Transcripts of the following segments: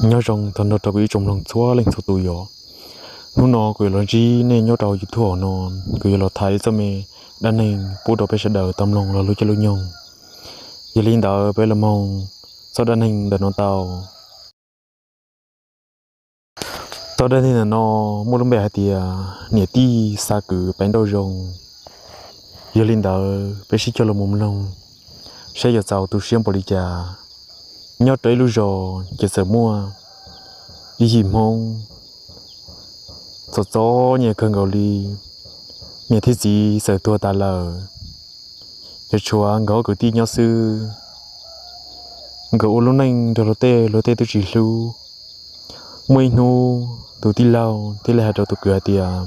Nyob zoo tag nrho rau kuv ib tsoom mloog txhua leej txhua tus yom. Hnub no kuv yuav los ntsib nej nyob rau YouTube no, kuv yuav los tham ib txoj me dab neeg pub rau peb sawv daws tau mloog los lub caij lub nyoog. Yog li ntawd peb los mloog txoj dab neeg ntawm no tau. Txoj dab neeg ntawm no muaj lub npe hais tias niam tij xa kwv pem nrauj zoo. Yog li ntawd peb sib cog los mus mloog saib yuav txaus tu siab npaum li cas. Nyob rau ib lub zos ces txawm muaj ib yim Hmoob txom txom nyem kawg nkaus li, niam thiab txiv txawm tuag tas lawm, ces tshuav nkawd ob kwv tij nyob xwb. Nkawd ua lub neej nrog luag tej, luag tej twb tsis hlub. Muaj ib hnub tus tij laug thiaj li hais rau tus kwv hais tias,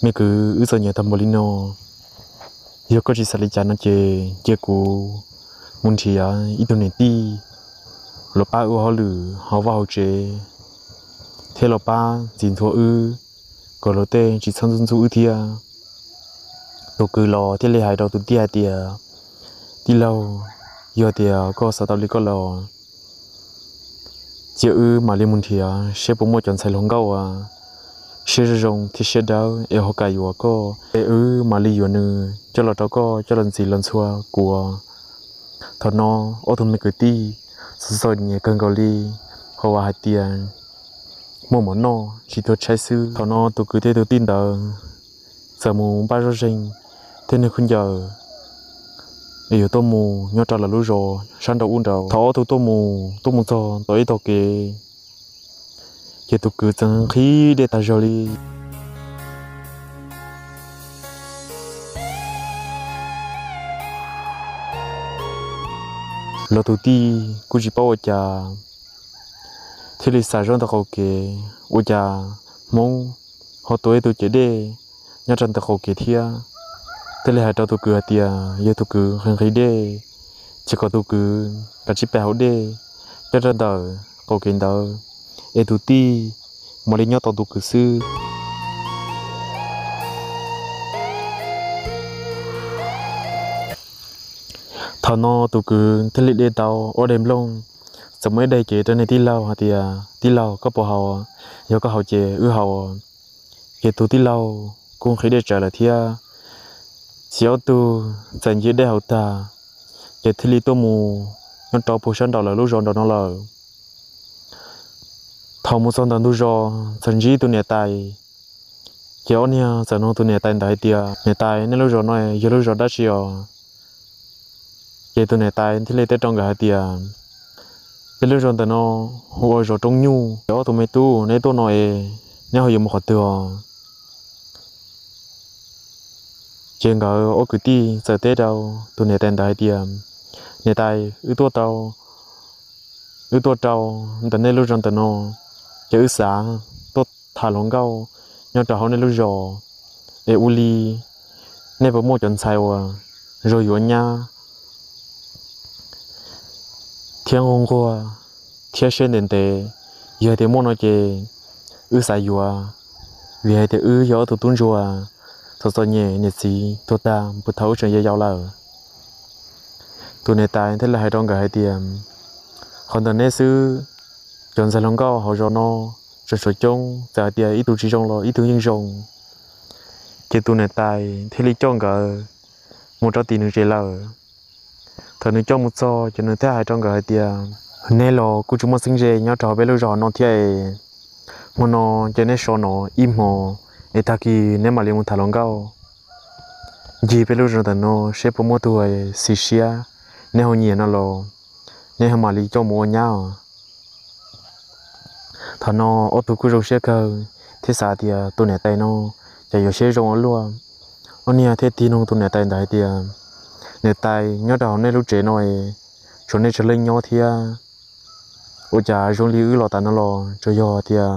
me kwv, wb txom nyem tag npaum li no, yog koj tsis xav li cas no ces cia kuv mus nrhiav ib tug niam tij los pab wb ua hauj lwm hauv vaj hauv tsev, thiab los pab ntxiv ntxhua wb, kom luag tej tsis txhob ntxub ntxub wb thiab. Tus kwv los thiaj li hais rau tus tij hais tias, tij laug, yog tias koj xav tau li koj los, cia wb mam li mus nrhiav saib puas muaj cov ntxhais hluas nkauj uas siab zoo zoo thiab siab dawb es ho kam yuav koj es wb mam li yuav nws coj los rau koj coj los ntxiv los ntxhua kuv. Thaum no ob tug me kwv tij txom txom nyem kawg nkaus li, qhov uas hais tias muaj mov noj tsis tuag tshaib xwb. Thaum no tus kwv thiab tus tij ntawd txawm mus npaj zoj zeeg thiab nws khaub ncaws es yuav tuaj mus nyob rau lawv lub zos sab nraum ub nraud. Thaum ob tug tuaj mus, tuaj mus txog tom ib tog kev, ces tus kwv txawm nqhis dej tag zog li. Los tus tij kuj tsis paub ua cas, thiaj li xav zoj ntawm qaum kev ua cas Hmoob ho tuav ib tug cev dej nyob rau ntawm qaum kev thiab. Thiaj li hais rau tus kwv hais tias yog tus kwv nqhis nqhis dej, ces kom tus kwv kav tsij pem hauv dej nyob rau ntawm qaum kev ntawd, es tus tij mam li nyob tos tus kwv xwb. Thaum no tus kwv thiaj li de tau ob daim nplooj, txawm muaj ib daim cev rau niag tij laug hais tias, tij laug, koj puas haus? Yog koj haus ces wb haus. Ces tus tij laug kuj nqhis dej tsawv lawm thiab. Ces ob tug txawm ncig dej haus tag, ces thiaj li tuaj mus nyob rau puag sab nraum lawv lub zos nraum no lawm. Thaum mus txog ntawm ntug zos txawm ntsib tus niam tais. Ces ob niag txawm nug tus niam tais ntawd hais tias, niam tais, nej lub zos no yog lub zos dab tsi os? Ces tus niam tais thiaj li teb rau nkawd hais tias, peb lub zos ntawm no hu ua zos Roob Nyuj. Ces ob tug me tub, neb tuaj no es neb ho yuav mus qhov twg os? Ces nkawd ob kwv tij txawm teb rau tus niam tais ntawd hais tias, niam tais, wb tuaj rau, wb tuaj rau ntawm nej lub zos ntawm no, ces wb xav tuaj tham hluas nkauj nyob rau hauv nej lub zos, es ua li nej puas muaj cov ntxhais uas zoo yuav nyab thiab nquag nquag thiab siab ntev ntev? Yog tias muaj no ces wb xav yuav, vim hais tias wb yog ob tug tub ntsuag txom txom nyem, niam txiv tuag tag puag thaum wb tseem yau yau lawm. Tus niam tais thiaj li hais rau nkawd hais tias, qhov ntawm neb xwb, cov ntxhais hluas nkauj hauv zos no tseem tshuav coob, txawm hais tias ib tug tsis zoo los ib tug yeej zoo. Ces tus niam tais thiaj li coj nkawd mus rau tim nws tsev lawm. Thaum nws coj mus txog ces nws thiaj hais rau nkawd hais tias, neb los kuj tsis muaj txheeb ze nyob rau hauv peb lub zos no thiab es, hmo no ces neb so no ib hmo, es tag kis neb mam li mus tham hluas nkauj ncig peb lub zos ntawm no saib puas muaj tus xis siab, neb ho nyiam no los neb ho mam li coj mus ua nyab os. Thaum no ob tug kuj zoo siab kawg thiab xav tias tus niam tais no ces yuav siab zoo ua luaj. Ob niag thiaj tig nug tus niam tais ntawd hais tias, niam tais, nyob rau hauv nej lub tsev no es tshuav nej tsawg leej nyob thiab? Ua cas zoo li wb los tas no los tsuas yog tias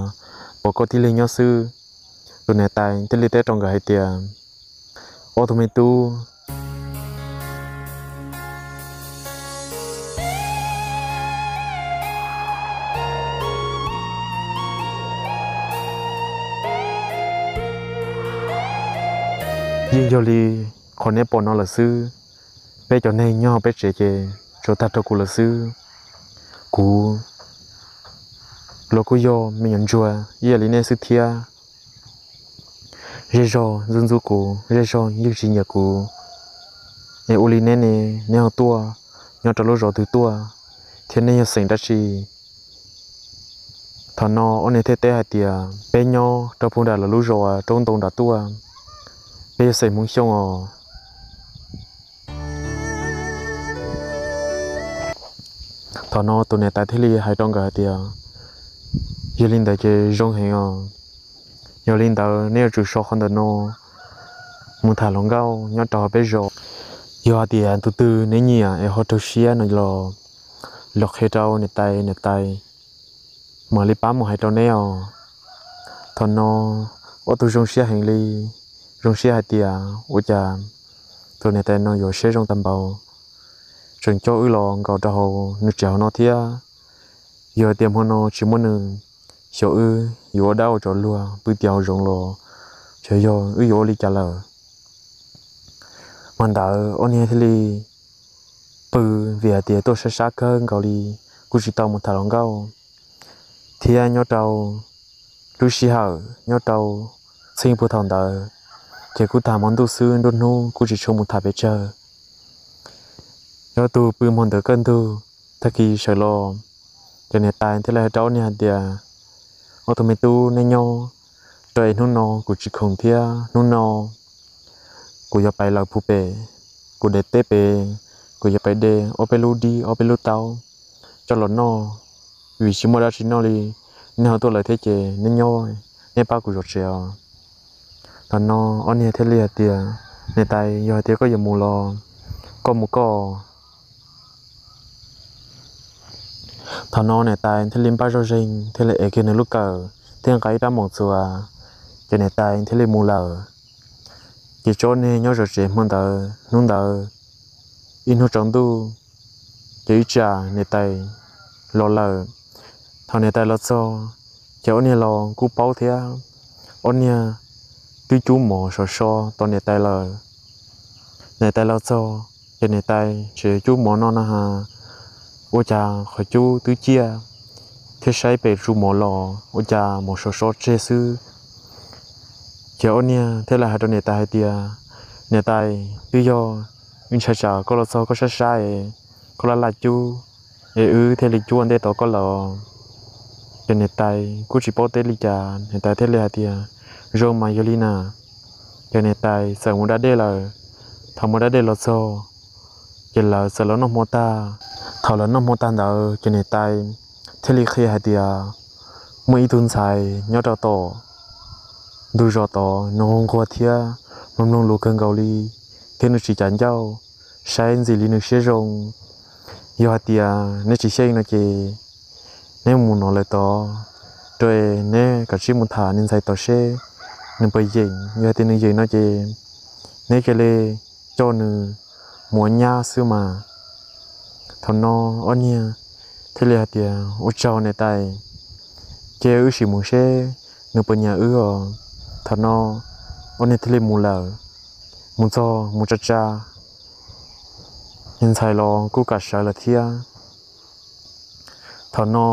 pom koj tib leeg nyob xwb? Tus niam tais thiaj li teb rau nkawd hais tias, ob tug me tub, yeej yog li qhov neb pom no lawm xwb. Peb cov neeg nyob peb tsev ces tsuas tag rau kuv lawm xwb. Kuv los kuj yog me nyuam ntsuag ib yam li nej xwb thiab. Zej zog ntxub ntxub kuv, zej zog yeej tsis nyiam kuv. Es ua li neb ne, neb ho tuaj nyob rau lub zos twg tuaj, thiab neb yog xeem dab tsi? Thaum no ob niag thiaj teb hais tias, peb nyob rau puag nram lawv lub zos roob ntoo nram tuaj, peb yog xeem Hmoob Xyooj os. Thaum no tus niam tais thiaj li hais rau nkawd hais tias, yog li ntawd ces zoo heev os. Yog li ntawd neb yuav tsum so qhov ntawm no mus tham hluas nkauj nyob rau hauv peb zos. Yog hais tias tus twg neb nyiam es ho raug siab no los, los qhia rau niam tais, niam tais mam li pab mus hais rau neb os. Thaum no ob tug zoo siab heev li, zoo siab hais tias ua cas tus niam tais no yuav siab zoo tag npaum, tseem coj wb los nkaum rau hauv nws tsev hauv no thiab. Yog hais tias hmo no tsis muaj nws, xyov wb yuav ua dab ua tsov luag pw tias hauv zoov los, xyov yog wb yuav ua li cas lawm. Hmo ntawd ob niag thiaj li pw, vim hais tias tuaj sab sab kawg nkaus li, kuj tsis tau mus tham hluas nkauj. Thiab nyob rau lub sij hawm nyob rau txheej puag thaum ntawd, ces kuj tag hmo ntuj xwb, nruab hnub kuj tsis tshua mus tham pes tsawg. Ob tug pw hmo ntawd kaj ntug, tag kis sawv los, ces niam tais thiaj li hais rau ob niag hais tias, ob tug me tub, neb nyob rau es hnub no kuv tsis khoom thiab, hnub no kuv yuav pais lawm puag pem, kuv de teb pem, kuv yuav pais de ob peb lub dib ob peb lub taub coj los noj, vim tsis muaj dab tsi noj li. Neb ho tuaj lawm thiab ces neb nyob, neb pab kuv zov tsev os. Thaum no ob niag thiaj li hais tias, niam tais, yog hais tias koj yuav mus los koj mus koj. Thaum no niam tais thiaj li npaj zoj zeeg, thiaj li ev kiag nws lub kawm thiab nqa ib rab moom txuas, ces niam tais thiaj li mus lawm. Ces tso ob niag nyob zov tsev hmo ntawd, hnub ntawd ib hnub tsaus ntuj, ces ib tsam niam tais los lawm. Thaum niam tais los txog, ces ob niag los kuj paub thiab, ob niag twb cub mov sov so tos niam tais lawm. Niam tais los txog, ces niam tais tseem cub mov no na has, ua cas qhov cub twb ciaj, thiab saib pem tsu mov los ua cas mov sov so tseg xwb. Ces ob niag thiaj li hais rau niam tais hais tias, niam tais, twb yog wb ntshai tsam koj los txog koj sab sab es koj laj laj cub, es wb thiaj li cub ua ntej tau koj lawm. Ces niam tais kuj tsis paub teb li cas, niam tais thiaj li hais tias, zoo mas yog li na. Ces niam tais txawm mus da dej lawm. Thaum mus da dej los txog, ces lawv txawm los noj hmo tag. Thaum lawv noj hmo tag ntawd ces niam tais thiaj li qhia hais tias, muaj ib tug ntxhais nyob rau tom ntug zos tod, nws nquag thiab mloog mloog lus kawg nkaus li, thiab nws tsis cav ncauj, saib ntxim li nws siab zoo. Yog hais tias neb tsis xyeej no ces neb mus no lawm tod, rau neb kav tsij mus tham niag ntxhais tod seb nws puas yeem. Yog hais tias nws yeem no ces neb cia li coj nws mus ua nyab xwb mas. Thaum no ob niag thiaj li hais tias, ua tsaug niam tais, ces wb sim mus seb nws puas nyiam wb os. Thaum no ob niag thiaj li mus lawm. Mus txog mus tsa tsa, niag ntxhais los kuj kam sawv lawm thiab. Thaum no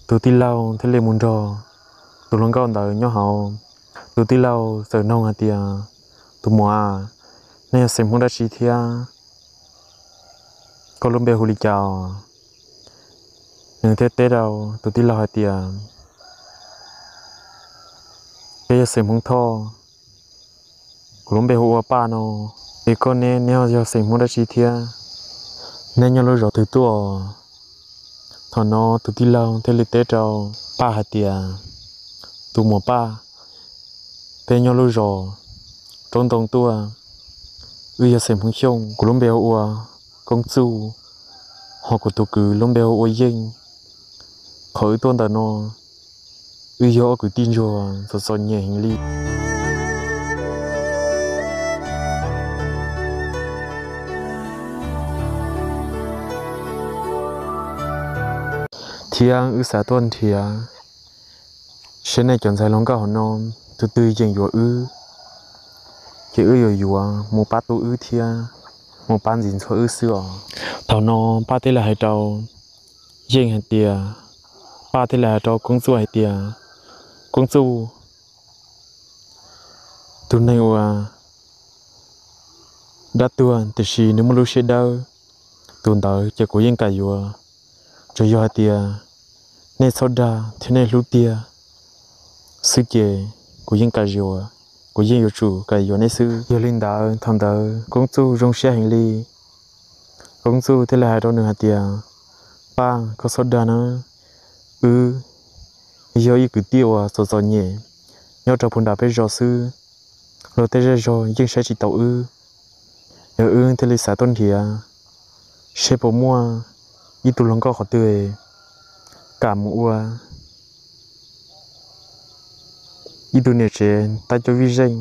tus tij laug thiaj li mus nrog tus hluas nkauj ntawd nyob hauv. Tus tij laug txawm noog hais tias, tus muam, nej yog xeem Hmoob dab tsi thiab? Koj lub npe hu li cas os? Nws thiaj teb rau tus tij laug hais tias, peb yog xeem Hmoob Thoj, kuv lub npe hu ua Paj no. Es koj ne, neb yog xeem Hmoob dab tsi thiab? Neb nyob lub zos twg tuaj? Thaum no tus tij laug thiaj li teb rau Paj hais tias, tus muam Paj, peb nyob lub zos Roob Ntoo tuaj, wb yog xeem Hmoob Xyooj, kuv lub npe hu ua Koob Txuj, ho kuv tus kwv lub npe hu ua Yeej. Qhov wb tuaj ntawm no, wb yog ob kwv tij ntsuag txom txom nyem heev li, thiab wb xav tuaj nrhiav seb nej cov ntxhais hluas nkauj hauv no tus twg yeem yuav wb, ces wb yuav yuav mus pab tu wb thiab mus pab ntxiv ntxhua wb xwb os. Thaum no Paj thiaj li hais rau Yeej hais tias, Paj thiaj li hais rau Koob Txuj hais tias, Koob Txuj, tus neeg uas dab tuag tiam sis nws muaj lub siab dawb, tus ntawd ces kuv yeej kam yuav. Tsuas yog hais tias nej txhob dag thiab nej hlub tiag xwb ces kuv yeej kam yuav, kuv yeej yuav tsum kam yuav nej xwb. Yog li ntawd thaum ntawd Koob Txuj zoo siab heev li. Koob Txuj thiaj li hais rau nws hais tias, Paj, koj txhob dag na, wb yog ib kwv tij uas txom txom nyem nyob rau puag nram peb zos xwb, luag tej zej zog yeej saib tsis taus wb. Yog wb thiaj li xav tuaj nrhiav seb puas muaj ib tug hluas nkauj qhov twg kam mus ua ib tug niam tsev tab coj vij zeej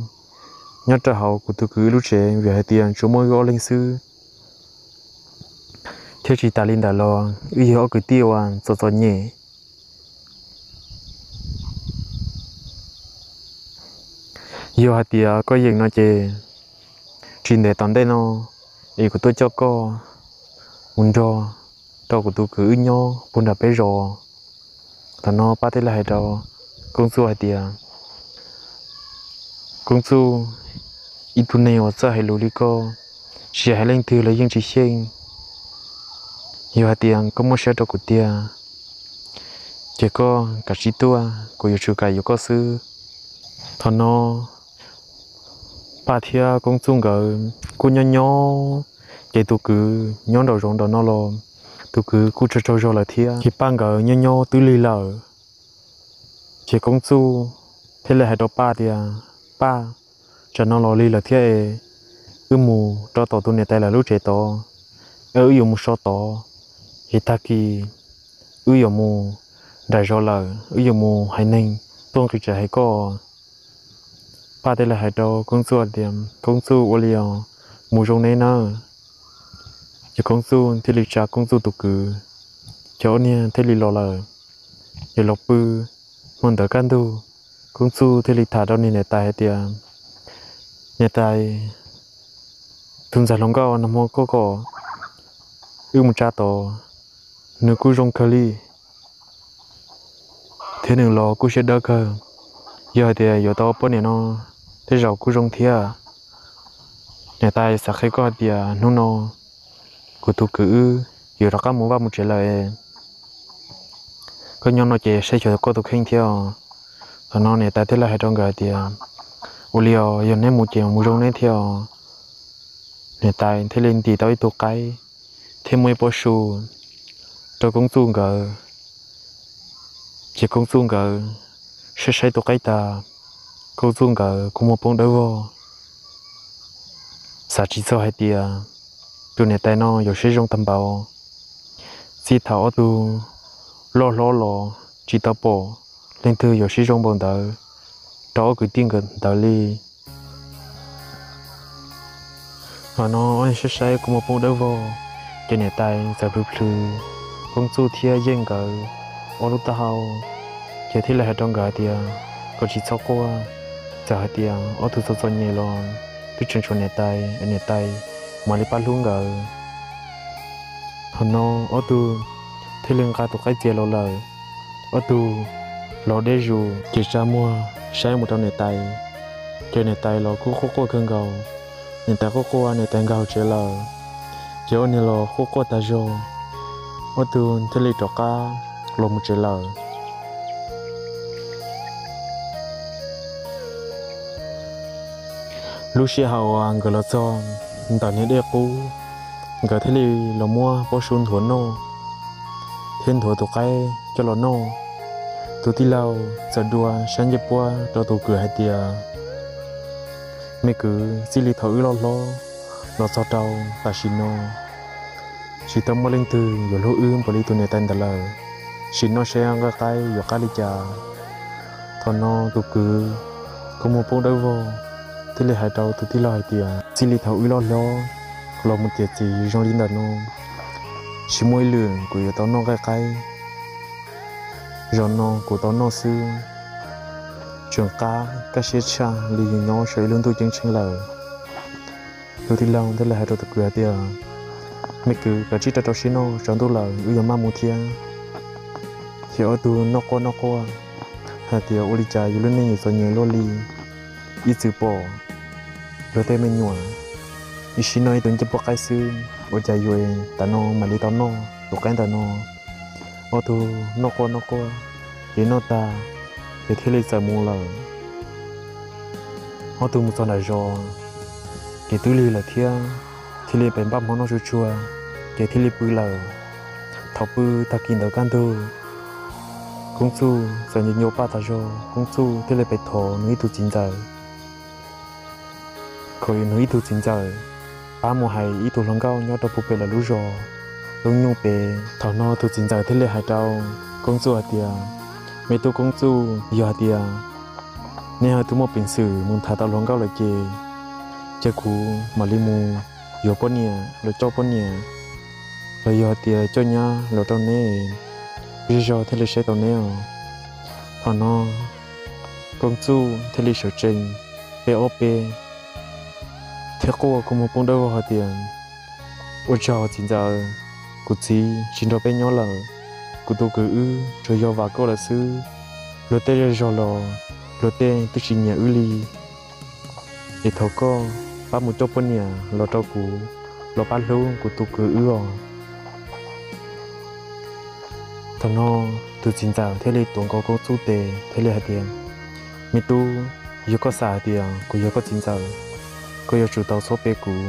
nyob rau hauv kuv tus kwv wb lub tsev, vim hais tias tsuas muaj wb ob leeg xwb, thiab tsis tas li ntawd los wb yog ob kwv tij uas txom txom nyem. Yog hais tias koj yeem no ces tsis ntev tom ntej no es kuv tuaj coj koj mus nrog rau kuv tus kwv wb nyob puag nram peb zos. Thaum no Paj thiaj li hais rau Koob Txuj hais tias, Koob Txuj, ib tug neeg uas txawj hais lus li koj, tsis hais leej twg los yeej tsis xyeej. Yog hais tias koj muaj siab rau kuv tiag ces koj kav tsij tuaj, kuv yuav tsum kam yuav koj xwb. Thaum no Paj thiab Koob Txuj nkawd kuj nyob nyob, ces tus kwv nyob nraum zoov nraum no los tus kwv kuj tsaug tsaug zog lawm thiab, ces Paj nkawd nyob nyob twb lig lawm. Ces Koob Txuj thiaj li hais rau Paj tias, Paj, tsam no los lig lawm thiab es wb mus rau tom tus niam tais lawv lub tsev tod, wb yuav mus so tod, ces tag kis wb yuav mus nram zos lawm, wb yuav mus hais neeg tuaj nqis tsev hais koj. Paj thiaj li hais rau Koob Txuj tias, Koob Txuj, ua li os, mus zoo neb nawb. Ces Koob Txuj thiaj li tsa Koob Txuj tus kwv, ces ob niag thiaj li los lawm. Ces los pw, hmo ntawd kaj ntug, Koob Txuj thiaj li tham rau niag niam tais hais tias, Niam tais, tus ntxhais hluas nkauj nag hmo koj kom wb mus tsa tod, nws kuj zoo kawg li thiab nws los kuj siab dawb kawg. Yog hais tias yuav tau poj niam no tej zaum kuj zoo thiab. Niam tais, xav qhia koj hais tias hnub no kuv tus kwv wb yuav rov qab mus vaj mus tsev lawm, koj nyob no ces saib xyuas koj tus kheej thiab os. Thaum no niam tais thiaj li hais rau nkawd hais tias, Ua li os, yog neb mus ces mus zoo neb thiab os. Niam tais thiaj li ntim tau ib tug qaib thiab muaj ib pob su rau Koob Txuj nkawd. Ces Koob Txuj nkawd saib saib tus qaib tag, Koob Txuj nkawd kua muag poob dawb vog. Xav tsis txog hais tias tus niam tais no yuav siab zoo tag npaum. Txij thaum ob tug loj hlob los tsis tau pom leej twg yuav siab zoo npaum ntawd rau ob kwv tij nkawd ntawd li. Thaum no ob niag saib saib kua muag poob dawb vog, ces niam tais txawm plhws plhws Koob Txuj thiab Yeej nkawd ob lub taub hau, ces thiaj li hais rau nkawd hais tias, Koj tsis txhob quaj, txawm hais tias ob tug txom txom nyem los twb tseem tshuav niam tais, niam tais mam li pab hlub nkawd. Thaum no ob tug thiaj li nqa tus qaib txias los lawm. Ob tug los deb zus ces tsa muag saib mus rau niam tais, ces niam tais los kuj quaj quaj kawg nkaus. Niam tais quaj quaj niam tais nkag hauv tsev lawm, ces ob niag los quaj quaj tas zog, ob tug thiaj li rov qab los mus tsev lawm. Lub sij hawm uas nkawd los txog ntawm niag dej qub, nkawd thiaj li los muab pob su nthuav noj thiab nthuav tus qaib coj los noj. Tus tij laug txawm dua sab ncej puab rau tus kwv hais tias, Me kwv, txij li thaum wb loj hlob los txog rau tam sim no, tsis tau muaj leej twg yuav hlub wb npaum li tus niam tais ntawd lawm. Sim noj seb nqaij qaib yuav qab li cas. Thaum no tus kwv kua muag poob dawb vog thiaj li hais rau tus tij laug hais tias, Txij li thaum wb loj hlob los mus tiav txiv zoo li ntawm no, tsis muaj ib lwm kuv yuav tau noj nqaij qaib. Zaum no kuv tau noj xwb, tseem qab kaj siab tshaj li yus nyob saum ib lub ntuj ceeb tsheej lawm. Tus tij laug thiaj li hais rau tus kwv hais tias, Me kwv, kav tsij rau rau siab noj, tsaus ntuj lawm wb yuav maj mus thiab. Ces ob tug noj quaj noj quaj hais tias, ua li cas yus lub neej yuav txom nyem luaj li, ib txwm pom luag tej me nyuam ib sim noj ib tug ncej puab qaib xwb, ua cas yus tam no mam li tau noj tus qaib ntawm no. Ob tug noj quaj noj quaj, ces noj tag, ces thiaj li txawm mus lawm. Ob tug mus txog nram zos, ces twb lig lawm thiab, thiaj li pem npaj hmo noj tsuag tsuag, ces thiaj li pw lawm. Thaum pw tag kis ntawd kaj ntug, Koob Txuj txawm nco nco paj tas zog, Koob Txuj thiaj li pem thov nws ib tug txiv ntxawm, kom nws ib tug txiv ntxawm pab mus hais ib tug hluas nkauj nyob rau puag pem lawv lub zos Loob Nyuj pem. Thaum no tus txiv ntxawm thiaj li hais rau Koob Txuj hais tias, me tub Koob Txuj, yog hais tias neb ho twb muaj peev xwm mus tham tau hluas nkauj lawm ces, ces kuv mam li mus yuav poj niam los coj poj niam, los yog hais tias coj nyab los rau neb, zej zog thiaj li saib tau neb os. Thaum no Koob Txuj thiaj li sawv tsees peb ob peb thiab quaj kua muag poob dawb vog hais tias, ua tsaug txiv ntxawm, kuv txiv tsis nrog peb nyob lawm, kuv tus kwv wb tsuas yog vam koj lawm xwb. Luag tej zej zog los luag tej twb tsis nyiam wb li, es thov koj pab mus coj poj niam los rau kuv, los pab hlub kuv tus kwv wb os. Thaum no tus txiv ntxawm thiaj li tuav nkaus Koob Txuj tes thiaj li hais tias, me tub, yog koj xav hais tias kuv yog koj txiv ntxawm, koj yuav tsum tau txhob pe kuv,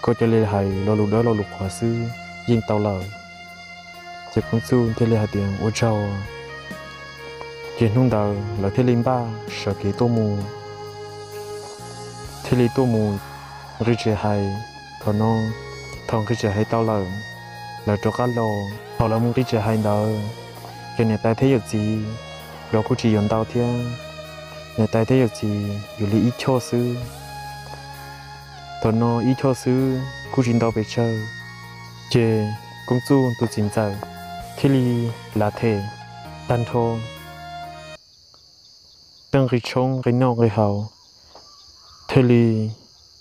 koj cia li hais lo lus dawb lo lus qhuav xwb yeej tau lawm. Ces Koob Txuj thiaj li hais tias, ua tsaug. Ces hnub ntawd lawv thiaj li npaj sawv kev tuaj mus, thiaj li tuaj mus nqi tsev hais. Thaum no, thaum nqi tsev hais tau lawm, lawv rov qab los. Thaum lawv mus nqi tsev hais ntawd, ces niam tais thiab yawm txiv los kuj tsis yuav ntau thiab, niam tais thiab yawm txiv yuav li ib choj xwb. Thaum no ib choj xwb kuj tsis ntau pes tsawg, ces Koob Txuj tus txiv ntxawm thiaj li lav them tag nrho tej nqi tshoob nqi noj nqi haus, thiaj li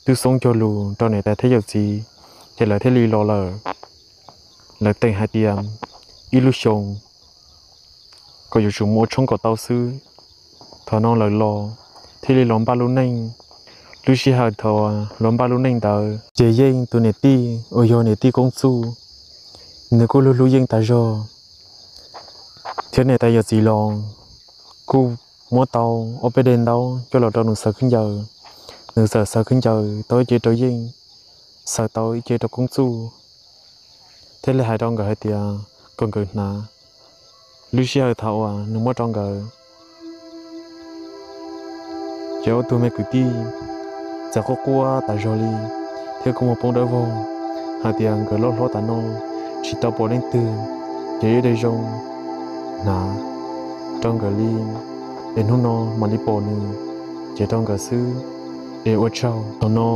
twb xoob cog lus rau niam tais thiab yawm txiv, ces lawv thiaj li los lawm. Lawv teem hais tias ib lub xyoos kom yuav tsum mus ua tshoob kom tau xwb. Thaum no lawv los thiaj li los npaj lub neej. Lub sij hawm thaum los npaj lub neej ntawd ces yeej tus niam tij uas yog niam tij Koob Txuj, nws kuj hlub hlub yeej tas zog, thiab niam tais yawm txiv los kuj muab tau ob peb daim ntaub coj los rau nws xaws khaub ncaws. Nws txawm xaws khaub ncaws tau ib ce rau yeej, xaws tau ib ce rau Koob Txuj, thiaj li hais rau nkawd hais tias kom nkawd hnav lub sij hawm thaum uas nws muab rau nkawd. Ces ob tug me kwv tij txawm quaj quaj tas zog li, thiab kua muag poob dawb vog hais tias nkawd loj hlob tas no tsis tau pom leej twg, ces ib daim zoo hnav rau nkawd li, es hnub no mam li pom nws, ces rau nkawd xwb, es ua tsaug. Thaum no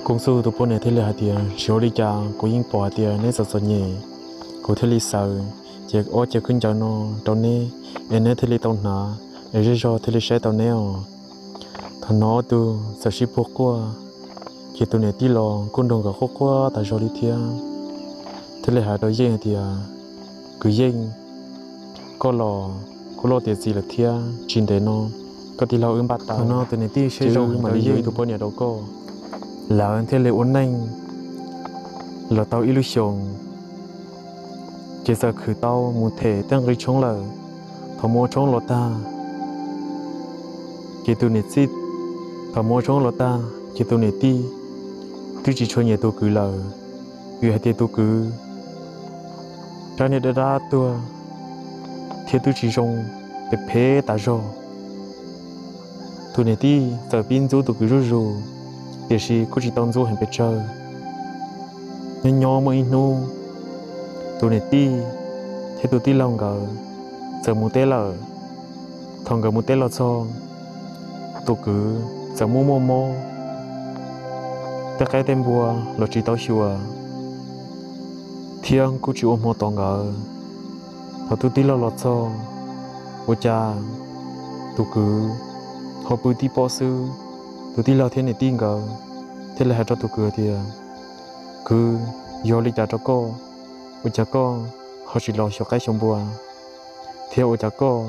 Koob Txuj tus poj niam thiaj li hais tias, tsis ua li cas, kuv yeej pom hais tias neb txom txom nyem, kuv thiaj li xaws ces ob ce khaub ncaws no rau neb, es neb thiaj li tau hnav, es zej zog thiaj li saib tau neb os. Thaum no ob tug txawm sib puag quaj, ces tus niam tij los kuj nrog nkawd quaj quaj tas zog li thiab. Thiaj li hais rau Yeej hais tias, kwv Yeej, koj los kuj loj tiav txiv lawm thiab, tsis ntev no koj tij laug wb npaj tau no, tus niam tij seb zoo mam li yuav ib tug poj niam rau koj. Lawv thiaj li ua neej los tau ib lub xyoos, ces txawm khwv tau mus them tej nqi tshoob lawm. Thaum mus ua tshoob los tag, ces tus niam tij, thaum mus ua tshoob los tag ces tus niam tij twb tsis tshua nyiam tus kwv lawm, vim hais tias tus kwv rab niag dab dab tuag thiab twb tsis zoo, phem phem tas zog. Tus niam tij txawm pib ntxub tus kwv zuj zus, tiam sis kuj tsis tau ntxub heev pes tsawg. Nyob nyob muaj ib hnub, tus niam tij thiab tus tij laug nkawd txawm mus teb lawm. Thaum nkawd mus teb los txog, tus kwv txawm muaj muaj mob, tej qaib tej npua los tsis tau xyuas, thiab kuj tsis ua hmo tos nkawd. Thaum tus tij laug los txog, ua cas tus kwv ho pw tib pob xwb. Tus tij laug thiab niam tij nkawd thiaj li hais rau tus kwv tias, kwv, yog li cas rau koj? Ua cas koj ho tsis los xyuas qaib xyuas npua, thiab ua cas koj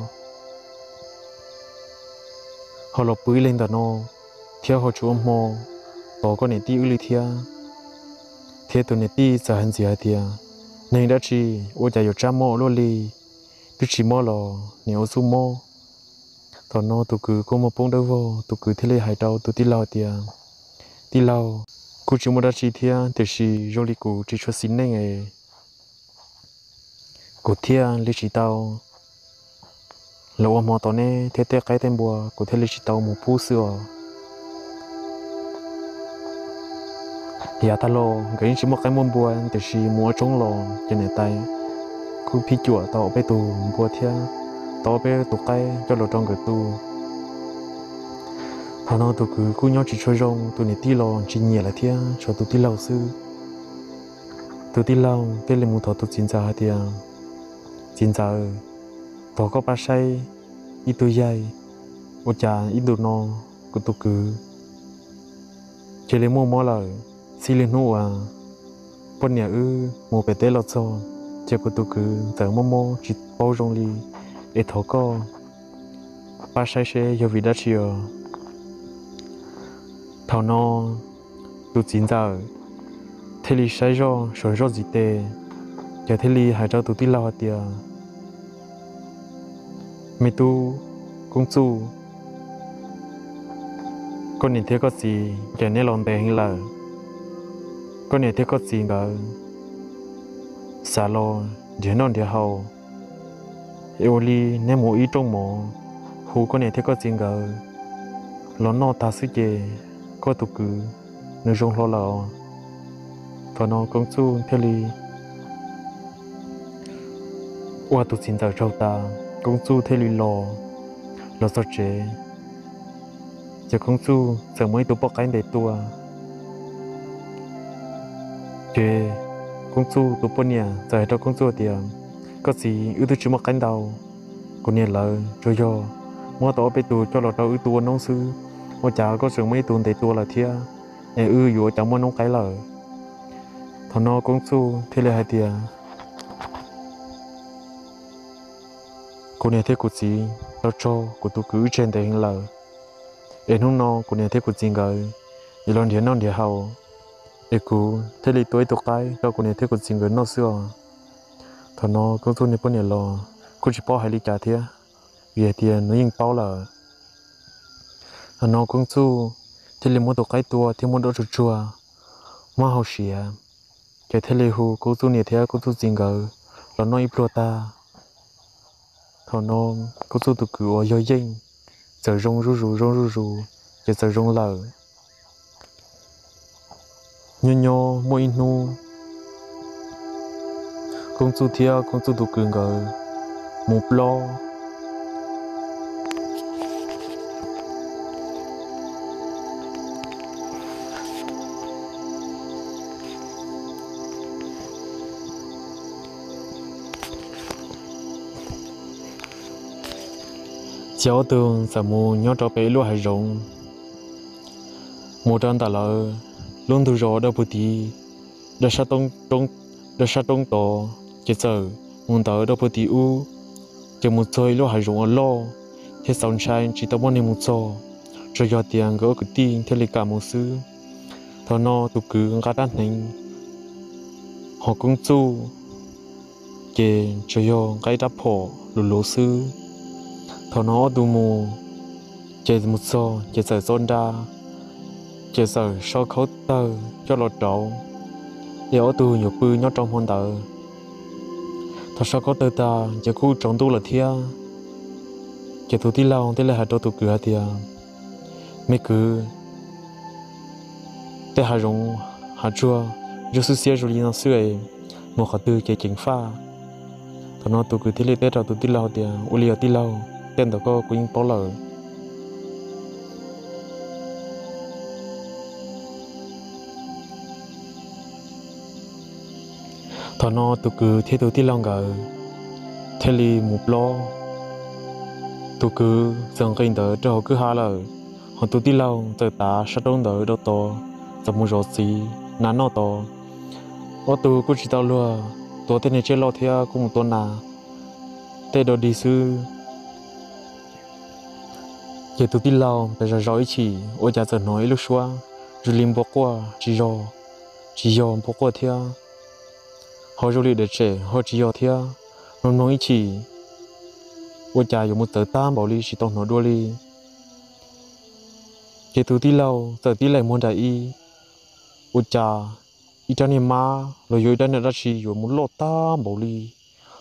ho los pw ib leeg ntawm no, thiab ho tsis ua hmo tos koj niam tij wb li thiab? Thiab tus niam tij txawm hais ntxiv hais tias, neeg dab tsi ua cas yuav tsab mob ua luaj li, twb tsis mob los nim ua xub mob. Thaum no tus kwv kuj muaj poob dawb vog, tus kwv thiaj li hais rau tus tij laug tias, tij laug, kuj tsis muaj dab tsi thiab, tiam sis zoo li kuv tsis tshua xis neej es kuv thiaj li tsis tau los ua hmo tos neb thiab tej qaib tej npua, kuv thiaj li tsis tau mus pub xwb os. Yav tag los nkawd yeej tsis muaj qaib muaj npua, tiam sis mus ua tshoob los ces niam tais kuj phij cuam tau ob peb tus npua thiab tau ob peb tus qaib coj los rau nkawd tu. Thaum no tus kwv kuj nyob tsis tshua zoo, tus niam tij los tsis nyiam lawm thiab, tshuav tus tij laug xwb. Tus tij laug thiaj li mus thov tus txiv ntxawm hais tias, txiv ntxawm, thov koj pab saib ib tug yaig, ua cas ib ntu no kuv tus kwv cia li muaj mob lawm, txij li hnub uas poj niam wb mus pem teb los txog, ces kuv tus kwv txawm mob mob tsis paub zoo li, es thov koj pab saib seb yog vim dab tsi os. Thaum no tus txiv ntxawm thiaj li saib zoj saum zoj ntxiv tes, ces thiaj li hais rau tus tij laug hais tias, me tub Koob Txuj, koj niam thiab koj txiv ces neb los ntev heev lawm. Koj niam thiab koj txiv nkawd xav los nrhiav noj nrhiav haus, es ua li neb mus ib rooj mov hu koj niam thiab koj txiv nkawd los noj tag xwb ces koj tus kwv nws zoo hlo lawm os. Thaum no Koob Txuj thiaj li ua tus txiv ntxawm tsaug tas, Koob Txuj thiaj li los, los txog tsev, ces Koob Txuj txawm muab ib tug poj qaib ntes tua. Ces Koob Txuj tus poj niam txawm hais rau Koob Txuj tias, koj txiv, wb twb tsis muaj qaib ntau, kuv niam lawv tsuas yog muab tau ob peb tus coj los rau wb tu ua noob xwb, ua cas koj tseem muab ib tug ntes tua lawm thiab, es wb yuav ua cas muaj noob qaib lawm? Thaum no Koob Txuj thiaj li hais tias, kuv niam thiab kuv txiv tau raug kuv tus kwv wb tseg ntev heev lawm, es hnub no kuv niam thiab kuv txiv nkawd yuav los nrhiav noj nrhiav haus, es kuv thiaj li tua ib tug qaib rau kuv niam thiab kuv txiv nkawd noj xwb os. Thaum no Koob Txuj niag poj niam los kuj tsis paub hais li cas thiab, vim hais tias nws yeej paub lawm. Thaum no Koob Txuj thiaj li muab tus qaib tua thiab muab dob tsuag tsuag, muab hau siav, ces thiaj li hu Koob Txuj niam thiab Koob Txuj txiv nkawd los noj ib pluag tag. Thaum no Koob Txuj tus kwv uas yog Yeej txawm zoo zuj zus zoo zuj zus, ces txawm zoo lawm. Nyob nyob muaj ib hnub, Koob Txuj thiab Koob Txuj tus kwv nkawd mus plob. Ces ob tug txawm mus nyob rau pem ib lub hav zoov, mus rau ntawm lawv lub ntug zos dawb pug tid, dawb sab roob tod, ces txawm mus ntawd dawb pug tid ub, ces mus txog ib lub hav zoov uas loj thiab txaus ntshai tsis tau muaj neeg mus txog, tsuas yog tias nkawd ob kwv tij thiaj li kam mus xwb. Thaum no tus kwv nqa rab hneev, ho Koob Txuj ces tsuas yog nqa ib rab phom luv luv xwb. Thaum no ob tug mus, ces mus txog ces txawm txo nra, ces txawm so khaub tawg coj los rauv, es ob tug yuav pw nyob rau hmo ntawd. Thaum so khaub tawg tag ces kuj tsaus ntuj lawm thiab, ces tus tij laug thiaj li hais rau tus kwv hais tias, me kwv, tej hav zoov hav tsuag ntsuab xwb xiab zoo li no xwb es mus qhov twg ces ceev faj. Thaum no tus kwv thiaj li teb rau tus tij laug tias, ua li os tij laug, tej ntawd koj kuv yeej paub lawm. Thaum no tus kwv thiab tus tij laug nkawd thiaj li mus plob. Tus kwv txawm nqis ntawd rau hauv kwj ha lawm, ho tus tij laug txawm tav sab roob ntawd rau tod, txawm mus zov txiv hnav noj tod. Ob tug kuj tsis tau luag tua tej niag tsiaj loj thiab kuj mus tua nas tej dog dig xwb. Ces tus tij laug pes zog zov ib chim ua cas txawm hnov ib lub suab zoo li npua quaj tsis yog, tsis yog npua quaj thiab, ho zoo li dam tsem ho tsis yog thiab, mloog mloog ib chim ua cas yuav mus txawv tag npaum li tsis tau hnov dua li. Ces tus tij laug txawm tib lees muag nraim ib, ua cas ib rab niag mab los yog ib rab niag dab tsi yuav mus loj tag npaum li.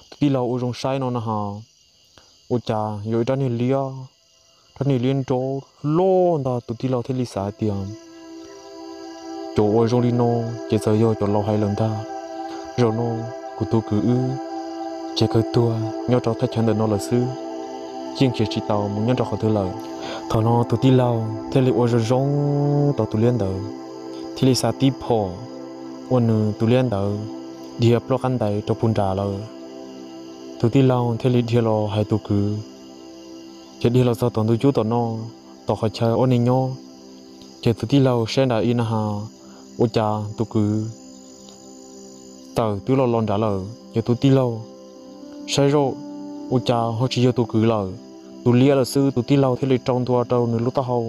Tus tij laug ua zoo saib no na ho, ua cas yog ib rab niag liab, rab niag liab nrob loj ntag. Tus tij laug thiaj li xav hais tias cov uas zoo li no ces txawm yog cov laus hais lawm ntag. Zaum no kuv tus kwv wb ces kawg tuag nyob rau thaj chaw ntawm no lawm xwb, yeej khiav tsis tau mus nyob rau qhov twg lawm. Thaum no tus tij laug thiaj li ua zoo zoo rau tus liab ntawd, thiaj li xa tib phom ua nws tus liab ntawd dhia ploj qab ntais rau puag nram lawm. Tus tij laug thiaj li dhia los hais tus kwv, ces dhia los txog tom ntug cub tom no, tom qhov chaw ob neeg nyob, ces tus tij laug saib nram ib na ha, ua cas tus kwv txawm twb los los nrad lawm. Ces tus tij laug saib zoj, ua cas ho tsis yog tus kwv lawm, tus liab lawm xwb. Tus tij laug thiaj li rau ntua rau nws lub taub hau,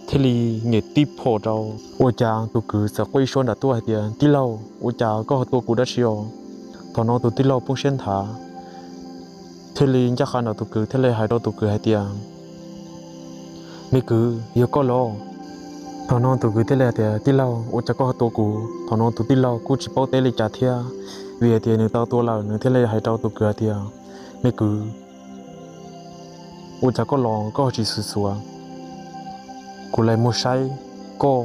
thiaj li nyem tib phom rau. Ua cas tus kwv txawm quaj ib suab nram tuaj hais tias, tij laug, ua cas koj ho tua kuv dab tsi os? Thaum no tus tij laug poob siab nthav, thiaj li ncaj qha nram tus kwv thiaj li hais rau tus kwv hais tias, me kwv, yog koj los? Thaum no tus kwv thiaj li hais tias, tij laug, ua cas koj ho tua kuv? Thaum no tus tij laug kuj tsis paub teb li cas thiab, vim hais tias nws tau tua lawm, nws thiaj li hais rau tus kwv hais tias, me kwv, ua cas koj los koj ho tsis xuv xuav? Kuv laim muag saib koj,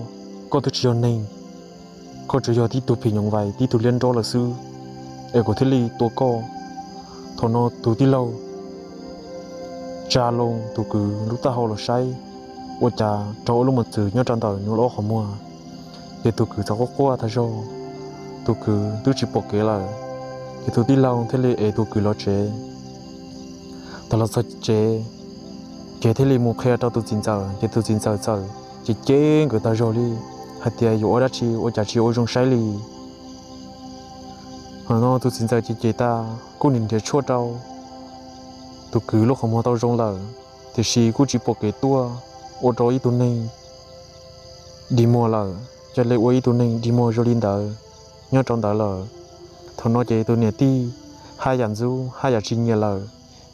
koj twb tsis yog neeg, koj tsuas yog tib tug phim nyuj vais tib tug liab nrob lawm xwb, es kuv thiaj li tua koj. Thaum no tus tij laug tsa loo tus kwv lub taub hau los saib, ua cas raug ua lub mos txwv nyob rau ntawm nws lub qhov muag. Ces tus kwv txawm quaj quaj tag zog, tus kwv twb tsis pom kev lawm. Ces tus tij laug thiaj li ev tus kwv los tsev. Thaum los txog tsev, ces thiaj li mus qhia rau tus txiv ntxawm, ces tus txiv ntxawm txawm cem cem nkawd tag zog li hais tias, yuav ua dab tsi ua cas tsis ua zoo saib li. Thaum no tus txiv ntxawm cem cem tas kuj nrhiav tshuaj rau tus kwv lub qhov muag tau zoo lawm, tiam sis kuj tsis pom kev tuaj, ua rau ib tug neeg dig muag lawm, cia li ua ib tug neeg dig muag zoo li ntawd nyob rau ntawd lawm. Thaum no ces tus niam tij haj yam ntxub haj yam tsis nyiam lawm,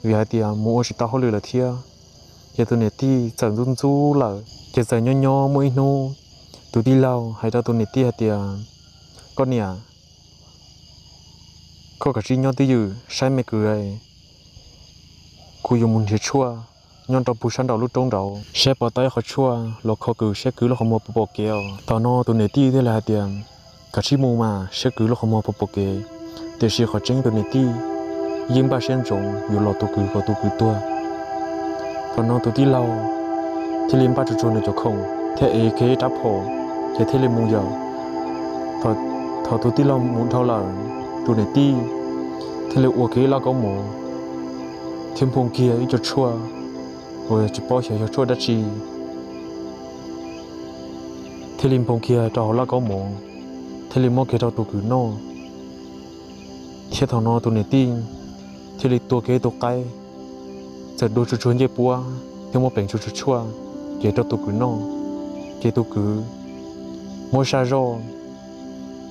vim hais tias mus ua tsis tau hauj lwm lawm thiab. Ces tus niam tij txawm ntxub ntxub lawm, ces txawm nyob nyob muaj ib hnub, tus tij laug hais rau tus niam tij hais tias, koj niam, koj kav tsij nyob twj ywm saib me kwv, kuv yuav mus nrhiav tshuaj nyob rau puag sab nraum lub roob nraud, saib puas tau ib qho tshuaj los kho kwv, saib kwv lub qhov muag puas pom kev os. Thaum no tus niam tij thiaj li hais tias, kav tsij mus mas, saib kwv lub qhov muag puas pom kev. Tiam sis qhov tseeb tus niam tij yeej npaj siab ntsoov yuav los tua kwv kom tus kwv tuag. Thaum no tus tij laug thiaj li npaj tsuag tsuag nws cov khoom thiab ev kiag ib rab phom, ces thiaj li mus yawm. Thaum tus tij laug mus dhau lawm, tus niam tij thiaj li ua kiag ib lab kaub mov thiab nphoo kiag ib co tshuaj uas tsis paub xyov yog tshuaj dab tsi, thiaj li nphoo kiag rau hauv lab kaub mov, thiaj li muab kiag rau tus kwv noj. Thiab thaum no tus niam tij thiaj li tua kiag ib tug qaib, txawm dua tsuag tsuag ncej puab thiab muab pleev tsuag tsuag tshuaj, ces rau tus kwv noj. Ces tus kwv muab saj zoj,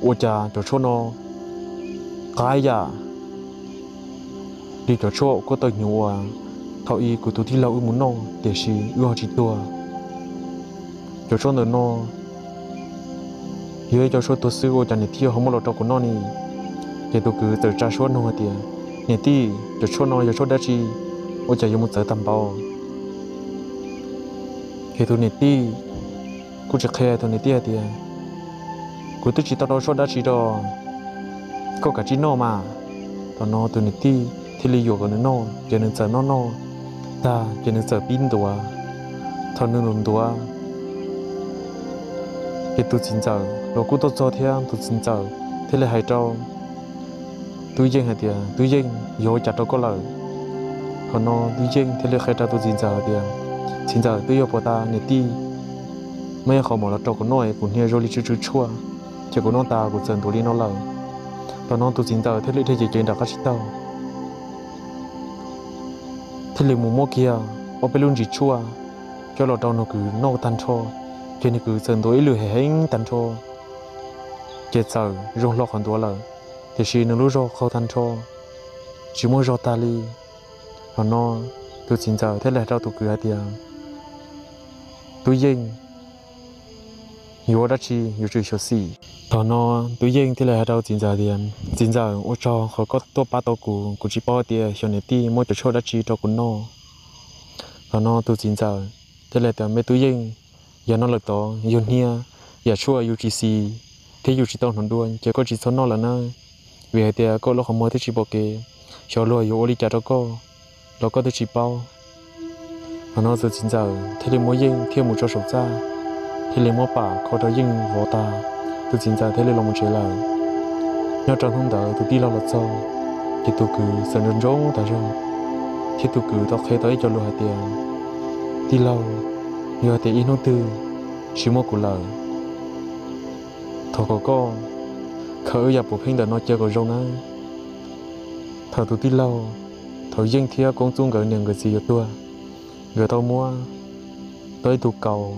ua cas cov tshuaj no qab yam li cov tshuaj kuab tawg hnyuv uas thaum ub kuv tus tij laug wb mus noj, tiam sis wb ho tsis tuag. Cov tshuaj ntawm no yog ib co tshuaj tuag xwb, ua cas niam tij ho muab los rau kuv noj ni? Ces tus kwv txawm tsa suab nug hais tias, niam tij, cov tshuaj no yog tshuaj dab tsi, ua cas yuav mus txawv tag npaum? Ces tus niam tij kuj tsis qhia, tus niam tij hais tias, kuv twb tsis tau rau tshuaj dab tsi rau, koj kav tsij noj mas. Thaum no tus niam tij thiaj li yuam kom nws noj, ces nws txawm noj noj tag ces nws txawm pib ntuav. Thaum nws ntuav ntuav, ces tus txiv ntxawm los kuj tuaj txog thiab, tus txiv ntxawm thiaj li hais rau Tub Yeej hais tias, Tub Yeej, yog ua cas rau koj lawm? Thaum no Tub Yeej thiaj li qhia rau tus txiv ntxawm hais tias, txiv ntxawm, twb yog puag ta niam tij muab ib qho mov los rau kuv noj es kuv hnia zoo li tsw tsw tshuaj, ces kuv noj tas kuv txawm ntuav li no lawm. Thaum no tus txiv ntxawm thiaj li dhia ceev ceev rov qab tsis taug, thiaj li mus muab kiag ob peb lub ntsis tshuaj coj los rau nws kwv noj tag nrho, ces nws kwv txawm ntuav ib lwm heev heev tag nrho, ces txawm zoo hlo qhov ntuav lawm, tiam sis nws lub zog qaug tag nrho, tsis muaj zog tag li. Thaum no tus txiv ntxawm thiaj li hais rau tus kwv hais tias, Tub Yeej, yuav ua dab tsi yuav tsum xyuam xim. Thaum no Tub Yeej thiaj li hais rau txiv ntxawm tias, Txiv ntxawm, ua tsaug qhov koj tuaj pab tau kuv, kuv tsis paub tias xyov niam tij muab cov tshuaj dab tsi rau kuv noj. Thaum no tus txiv ntxawm thiaj li tias, Me Tub Yeej, yav no lawm tod yog hnia, yam tshuaj yus tsis xis thiab yus tsis tau hnov dua ces koj tsis txhob noj lawm nawb, vim hais tias koj lub qhov muag twb tsis pom kev, xyov luag yuav ua li cas rau koj los koj twb tsis paub. Thaum no tus txiv ntxawm thiaj li muab Yeej thiaj mus tso saum txaj, thiaj li muab pam kho rau Yeej vov tag, tus txiv ntxawm thiaj li los mus tsev lawm. Nyob rau hnub ntawd tus tij laug los txog, ces tus kwv txawm nco ntsoov tas zog, thiab tus kwv tau qhia tau ib co lus hais tias, Tij laug, yog tias ib hnub twg tsis muaj kuv lawm, thov kom koj khaws wb yam puav pheej ntawm no cia kom zoo nawb. Thaum tus tij laug, thaum Yeej thiab Koob Txuj nkawd niam nkawd txiv yuav tuag, nkawd tau muab tau ib tug kaus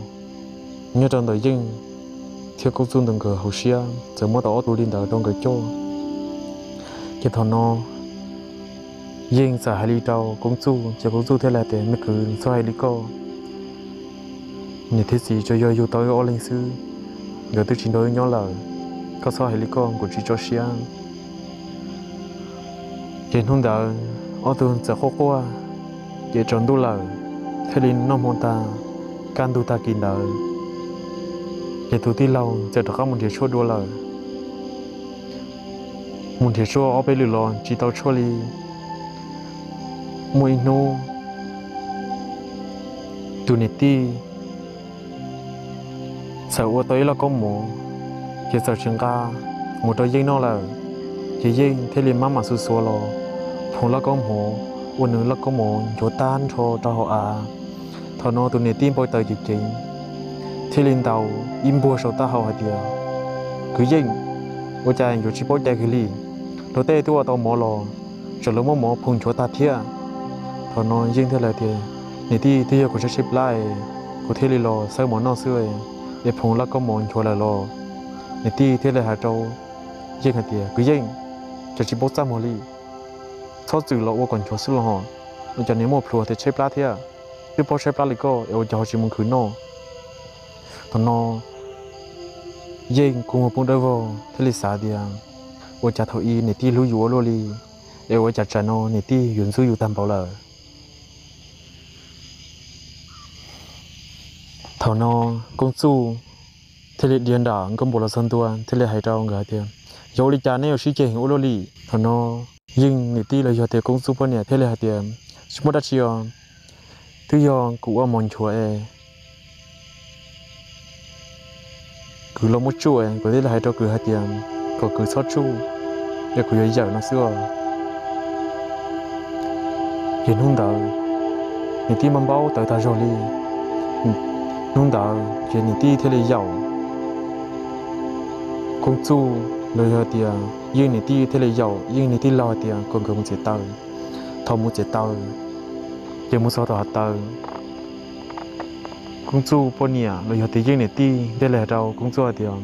nyob rau ntawm Yeej thiab Koob Txuj ntawm nkawd hauv siab, txawm muab tau ob tug li ntawd rau nkawd coj. Ces thaum no Yeej txawm hais li rau Koob Txuj, ces Koob Txuj thiaj li tias, Me kwv, txhob hais li koj, niam thiab txiv tsuas yog yug tau wb ob leeg xwb, nkawd twb tsis nrog wb nyob lawm, koj txhob hais li koj, kuv tsis tso siab. Ces hnub ntawd ob tug txawm quaj quaj, ces tsaus ntuj lawm, thiaj li noj hmo tag, kaj ntug tag kis ntawd, ces tus tij laug txawm rov qab mus nrhiav tshuaj dua lawm. Mus nrhiav tshuaj ob peb lwm los tsis tau tshuaj li. Muaj ib hnub tus niam tij txawm ua tau ib lauj kaub mov, ces txawm tsis nqa mus rau Yeej noj lawm, ces Yeej thiaj li maj mam xuav xuav los phoov lauj kaub mov, ua nws lauj kaub mov nchuav tag nrho rau hauv av. Thaum no tus niam tij npau taws ceev ceev, thiaj li ntaus ib npuag saum taub hau hais tias, Kwv Yeej, ua cas yuav tsis paub cai kiag li? Luag tej twb ua tau mov los, tsam lawv muab mov phoov nchuav tag thiab. Thaum no Yeej thiaj li tias, Niam tij, twb yog kuv tshaib tshaib plab es kuv thiaj li los xawb mov noj xwb, es phoov lauj kaub mov nchuav lawm los? Niam tij thiaj li hais rau Yeej hais tias, Kwv Yeej, cas tsis paub txaj muag li, txhob txwm los ua kom nchuav xwb los hos, ua cas niam muaj plhuav tias tshaib plab thiab? Twb paub tshaib plab li koj es ua cas ho tsis mus khwv noj? Thaum no Yeej kua muag poob dawb vog thiaj li xav tias, Ua cas thaum ub niam tij hlub yus ua luaj li, es ua cas tsam no niam tij yuav ntxub yus tag npaum lawm? Thaum no Koob Txuj thiaj li dhia nram nkauj npua los txog ntua thiaj li hais rau nkawd hais tias, Yog ua li cas neb yuav sib ceg heev ua luaj li? Thaum no Yeej niam tij los yog tias Koob Txuj poj niam thiaj li hais tias, Tsis muaj dab tsi os, twb yog kuv ua mov nchuav es kwv los muab tsuj es kuv thiaj li hais rau kwv hais tias kom kwv txhob tsuj, es kuv yuav yawm no xwb os. Ces hnub ntawd niam tij mas npau taws tag zog li. Hnub ntawd ces niam tij thiaj li yaum Koob Txuj los yog tias Yeej niam tij thiaj li yaum Yeej niam tij laug hais tias kom nkawd mus txiav taws. Thaum mus txiav taws ces mus txog tom hav taws, Koob Txuj poj niam los yog tias Yeej niam tij thiaj li hais rau Koob Txuj hais tias,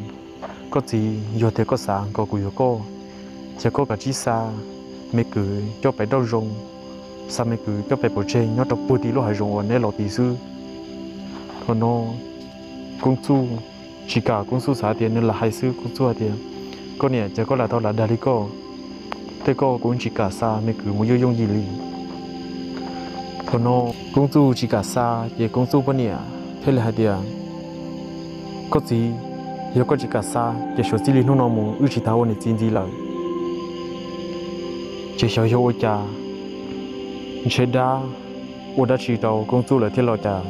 Koj txiv, yog tias koj xav kom kuv yuav koj, ces koj kav tsij xa me kwv coj pem dauj zoo, xa me kwv coj pem pov tseg nyob rau puag tim lub hav zoov uas neb los tid xwb. Thaum no Koob Txuj tsis kam, Koob Txuj xav tias nws lam hais xwb. Koob Txuj hais tias, Koj niam, cas koj lam tau lam dag li koj, tej koj kuv tsis kam xa me kwv mus yooj yooj yim li. Thaum no Koob Txuj tsis kam xa ces Koob Txuj poj niam thiaj li hais tias, Koj txiv, yog koj tsis kam xa ces suav txij li hnub no mus wb tsis tas ua niam txiv ntxiv lawm. Ces xyov yog ua cas, ntshe dab ua dab tsi rau Koob Txuj lawm thiab los cas.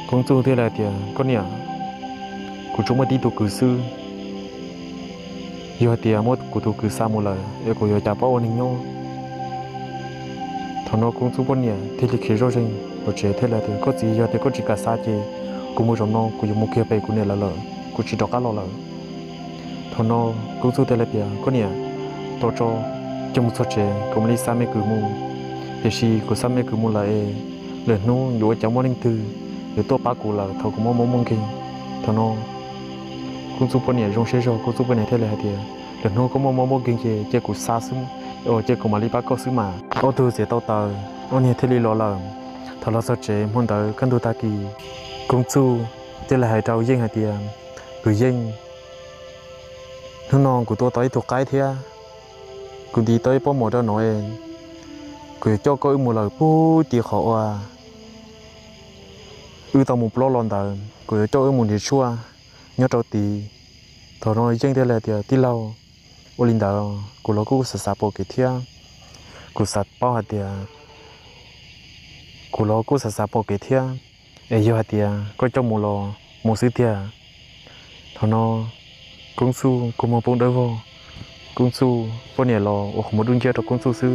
Koob Txuj thiaj li hais tias, Koj niam, kuv tsuas muaj tib tug kwv xwb, yog hais tias muab kuv tus kwv xa mus lawm es kuv yuav cas pab ua neeg nyob. Thaum no Koob Txuj poj niam thiaj li khiav zoj zeeg los tsev thiaj li tias, Koj txiv, yog tias koj tsis kam xa ces kuv mus zaum no kuv yuav mus kiag pem kuv niam lawv lawm, kuv tsis rov qab los lawm. Thaum no Koob Txuj thiaj li tias, koj niam, tos tso, coj mus txog tsev kuv mam li xa me kwv mus. Tiam sis kuv xa me kwv mus lawm es lwm hnub yuav ua cas muaj leej twg yuav tuaj pab kuv lawm thaum kuv muaj mob muaj nkeeg. Thaum no Koob Txuj poj niam zoo siab zog, Koob Txuj poj niam thiaj li hais tias, lwm hnub koj muaj mob muaj nkeeg ces cia kuv xa xwb, cia kuv mam li pab koj xwb mas. Ob tug txiav tau taws, ob niag thiaj li los lawm. Thaum los txog tsev hmo ntawd kaj ntug tag kis, Koob Txuj thiaj li hais rau Yeej hais tias, kwv Yeej, hnub no kuv tua tau ib tug qaib thiab kuv ntim tau ib pob mov rau no es kuv yuav coj koj wb mus lawm puag tim qhov uas wb tau mus plob los ntawd, kuv yuav coj wb mus nrhiav tshuaj nyob rau tid. Thaum no Yeej thiaj li tias, tij laug, ua li ntawd kuv los kuj xav xav pom kev thiab, kuv xav paub hais tias, kuv los kuj xav xav pom kev thiab, es yog hais tias koj coj mus los mus xwb tiag. Thaum no Koob Txuj kua muag poob dawb vog, Koob Txuj poj niam los ua qhov muag dub nciab rau Koob Txuj xwb.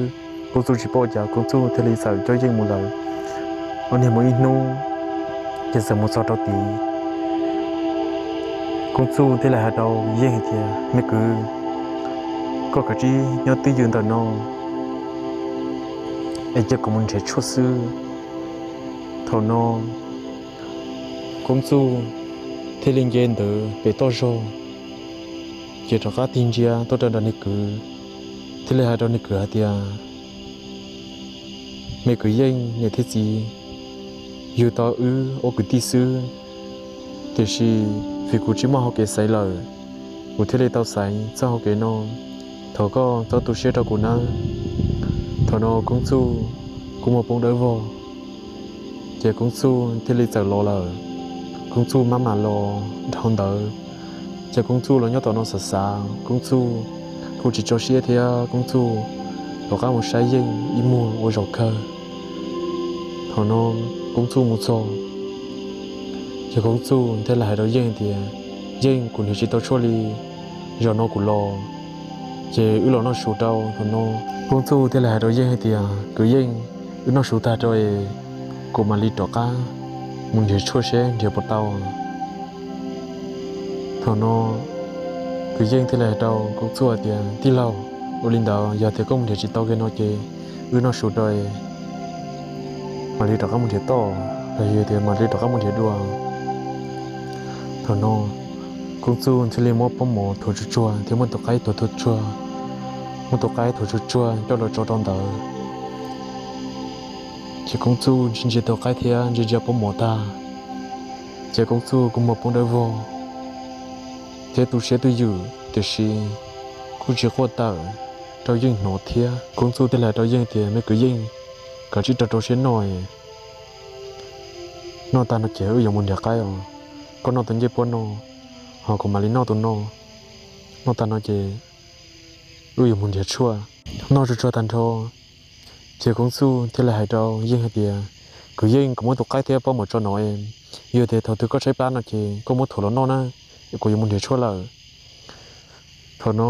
Koob Txuj tsis paub cas Koob Txuj thiaj li txawm coj Yeej mus lawm. Ob niag mus ib hnub ces txawm mus txog rau tid, Koob Txuj thiaj li hais rau Yeej hais tias, me kwv, koj kav tsij nyob twj ywm ntawm no es cia kuv mus nrhiav tshuaj xwb. Thaum no Koob Txuj thiaj li nce ntawd pem toj zog, ces rov qab tig ntsia tuaj rau nram nws kwv, thiaj li hais rau nws kwv hais tias, me kwv Yeej, niam thiab txiv, yug tau wb ua kwv tij xwb, tiam sis vim kuv tsis muaj hau kev xaiv lawm, kuv thiaj li tau xaiv txoj hau kev no. Thov koj txhob tu siab rau kuv nawb. Thaum no Koob Txuj kua muag poob dawb vog, ces Koob Txuj thiaj li txawm los lawm. Koob Txuj maj mam los dhau ntawd, ces Koob Txuj los nyob tom no xav xav, Koob Txuj kuj tsis tso siab thiab Koob Txuj rov qab mus saib Yeej ib muag ua zaum kawg. Thaum no Koob Txuj mus txog, ces Koob Txuj thiaj li hais rau Yeej tias, Yeej, kuv nrhiav tsis tau tshuaj li, zaum no kuv los, ces wb los noj su rau. Thaum no Koob Txuj thiaj li hais rau Yeej hais tias, kwv Yeej, wb noj su tag rau es kuv mam li rov qab mus nrhiav tshuaj seb nrhiav puas tau. Thaum no kwv Yeej thiaj li hais rau Koob Txuj hais tias, tij laug, ua li ntawd yog tias koj mus nrhiav tsis tau kiag no ces wb noj su rau es mam li rov qab mus nrhiav toj, los yog tias mam li rov qab mus nrhiav dua. Thaum no Koob Txuj thiaj li muab pob mov thuav tsuag tsuag thiab muab tus qaib thuav tsuag tsuag, muab tus qaib thuav tsuag tsuag coj los tso rau ntawd. Ces Koob Txuj ntsia ntsia tus qaib thiab ntsia ntsia pob mov tag, ces Koob Txuj kua muag poob dawb vog thiab tu siab twj ywm, tiam sis kuj tsis quaj tawm rau Yeej hnov thiab. Koob Txuj thiaj li hais rau Yeej tias, me kwv Yeej, kav tsij rau rau siab noj, noj tag no ces wb yuav mus nrhiav qaib os. Koj noj tus ncej puab no, ho kuv mam li noj tus no. Noj tag no ces wb yuav mus nrhiav tshuaj. Noj tsuag tsuag tag nrho, ces Koob Txuj thiaj li hais rau Yeej hais tias, kwv Yeej, kuv muab tus qaib thiab pob mov tso no es, yog tias thaum twg koj tshaib plab no ces koj muab thuav los noj na, kuv yuav mus nrhiav tshuaj lawm. Thaum no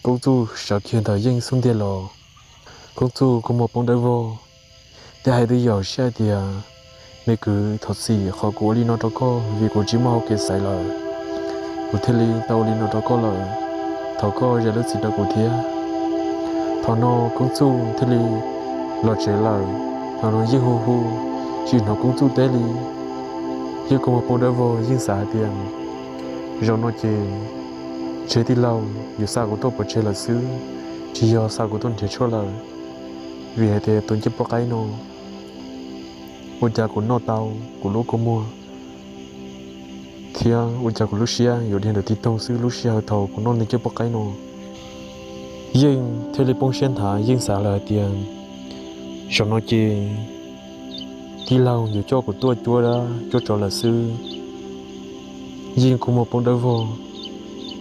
Koob Txuj sawv kiag ntawm Yeej xub ntiag los, Koob Txuj kua muag poob dawb vog, thiab hais twj ywm siab hais tias, me kwv, thov txim qhov kuv ua li no rau koj vim kuv tsis muaj hau kev xaiv lawm, kuv thiaj li tau ua li no rau koj lawm. Thov koj zam lub txim rau kuv thiab. Thaum no Koob Txuj thiaj li los tsev lawm. Thaum no Yeej hu hu, tsis hnov Koob Txuj teb li. Yeej kua muag poob dawb vog, Yeej xav hais tias, zaum no ces tseg tij laug yuav xa kuv tuaj pov tseg lawm xwb, tsis yog xa kuv tuaj nrhiav tshuaj lawm, vim hais tias tus ncej puab qaib no ua cas kuv noj tau kuv lub kua muag, thiab ua cas kuv lub siab yuav dhia ntawm tib toog xwb lub sij hawm thaum kuv noj ncej puab qaib no. Yeej thiaj li poob siab nthav, Yeej xav lawm hais tias, zaum no ces tij laug yuav coj kuv tuaj cuab dab cuab tsov lawm xwb. Yeej kua muag poob dawb vog